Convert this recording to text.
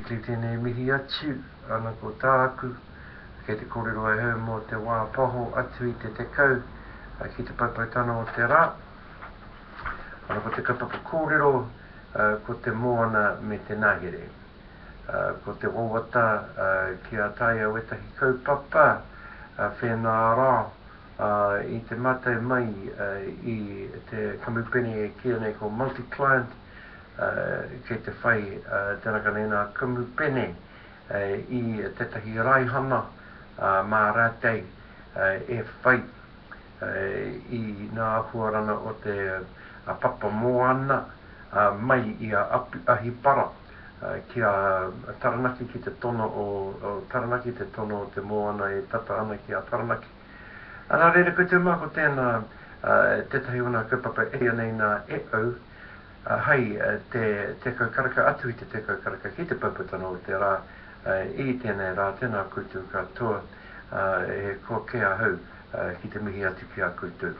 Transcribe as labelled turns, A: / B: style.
A: Bickley tēnei mihi atu, ana ko tāku, kei te kōrero ahau mō te wā paho atu i te 10 ki te poupoutana o te rā. Ana ko te kaupapa kōrero, ko te moana me te ngahere. Ko te wawata kia taea wētahi kaupapa whēnā rā i te mātai mai i te kamupene e kīia nei ko Multiclient, kei te whai te raka nei nā kamupene i tētahi raihana mā rātei e whai i nā ahuarana o te papa moana mai i a Ahipara ki a Taranaki ki te tono o Taranaki, te tono o te moana e tata ana ki a Taranaki. Nā reira koutou mā ko tēnā tētahi o nā kaupapa e kīia nei nā e au hei te tekau karaka atu i te tekau karaka ki te poupotana o te rā i tēnei rā, tēnā koutou katoa, he koa kē ahau ki te mihi atu ki a koutou.